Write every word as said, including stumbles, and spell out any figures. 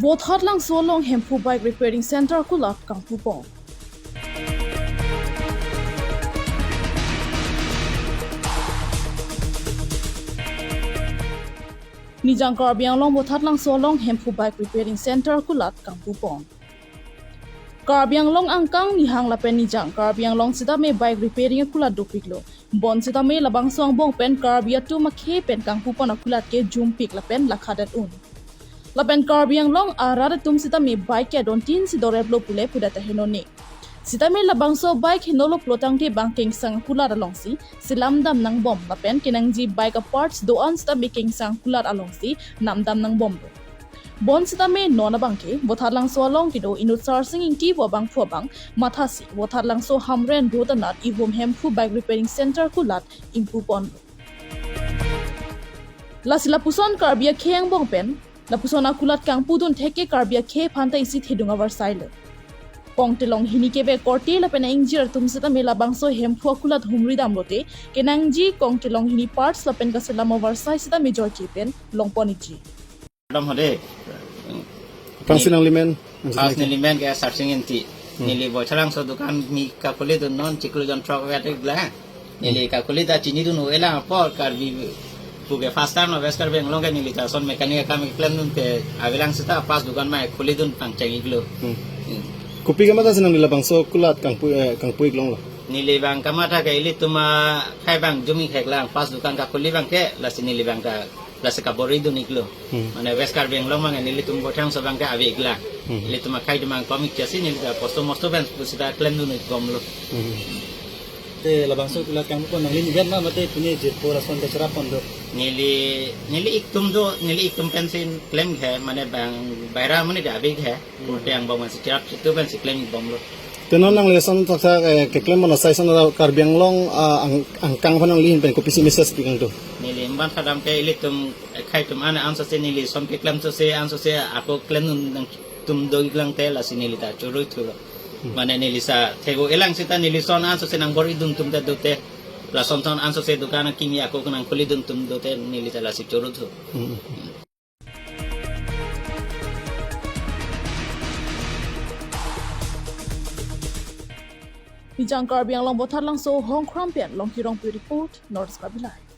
Bothatlangso along Hemphu Bike Repairing Center kulat kangpupon. Nijang Karbi Anglong Bothatlangso along Hemphu Bike Repairing Center kulat kangpupon. Karbi Anglong angkang nihang lapen nijang Karbi Anglong sitame bike repairing akulat dopiklo. Bonsitame labangso angbong pen Karbi atum akhei pen kangpupon akulat ke jumpik lapen lakhadet un. Lapen Karbi Anglong arat atum sitame bike ke adontin si doreplo pule pudet ahenone. Sitame labangso bike henolo pulotangte bang kengsang akulat alongsi selam dam nangbom lapen kenangji bike a parts do-an sitame kengsang akulat alongsi namdam nangbomlo. Bonsitame non abangke Bothatlangso along kedo inut Sarsing Ingti pu abangphu abang mathasi Bothatlangso Hamren road anat ihum Hemphu Bike Repairing Center kulat ingpuponlo. Lasi lapuson Karbi akhei angbong pen lapuson akulat kangpudun thekke Karbi akhei aphanta isi thedung avarsailo. Kongtelong hini kebe korte lapen ingjir atum sitame labangso Hemphu akulat humri damlote kenangji kongtelong hini parts lapen kaselam avarsai sitame joike pen longpon ikji. Dam hode. Pangsi nangli men? Pas neli men ke Sarsing Ingti. Hmm. Neli Bothatlangso dukan mi kakhulidun non chiklo jon throk vet gla. Neli kakhuli ta chinidun avelang apor Karbi pu ke first time lo West Karbi Anglong ke neli ta son mechanic akam klemdun ke avelang seta pas dukan ma khulidun pangcheng iklo. Hmm. Hmm. Kopi kamatha si nangli labangso kulat kangpu, eh, kangpu iklonglo? Neli bang kamatha ke ilitum akhei bang jumi khek lang pas dukan kakhuli bangke lasi neli bang ka lasi kabor-idun iklo. Hmm. Mane West Karbi Anglong bang nelitum Bothatlangso bangke ave iklang. Hmm. Ilitum akhei atum bang komik chasi neli ta posto mosto pen pusita klemdun ikbomlo. Hmm. Te labangso kulat kangpupon nangli nigan ma mate pune jirpo lason ta cherapon do? Neli, neli iktum do, neli iktum pensi klem ke, mane bang baira mane da ave ke. Hmm. Pute angbong pensi cherap situ pensi klem ikbomlo. Te non nangli lason thakthak, eh, keklem mana sai son Karbi Anglong, ah, ang, angkang aphan nangli ahin pen kopisi message pi kangtung? Neli imban thadam ke ilitum, eh, akhei atum an ansose neli son keklem sose ansose ako klemdun nangtum do iklang te lasi neli ta choro thulo. Hmm. Mane neli sa thego elang seta neli son ansose nangbor-idun atum ta dote. Lason son ansose dukan kimi ako nangkhulidun atum dote neli ta lasi choro thu. Hmm. Nijang Karbi Anglong Bothatlangso Hongkram pen Longki Rongpi report, North Karbi Live.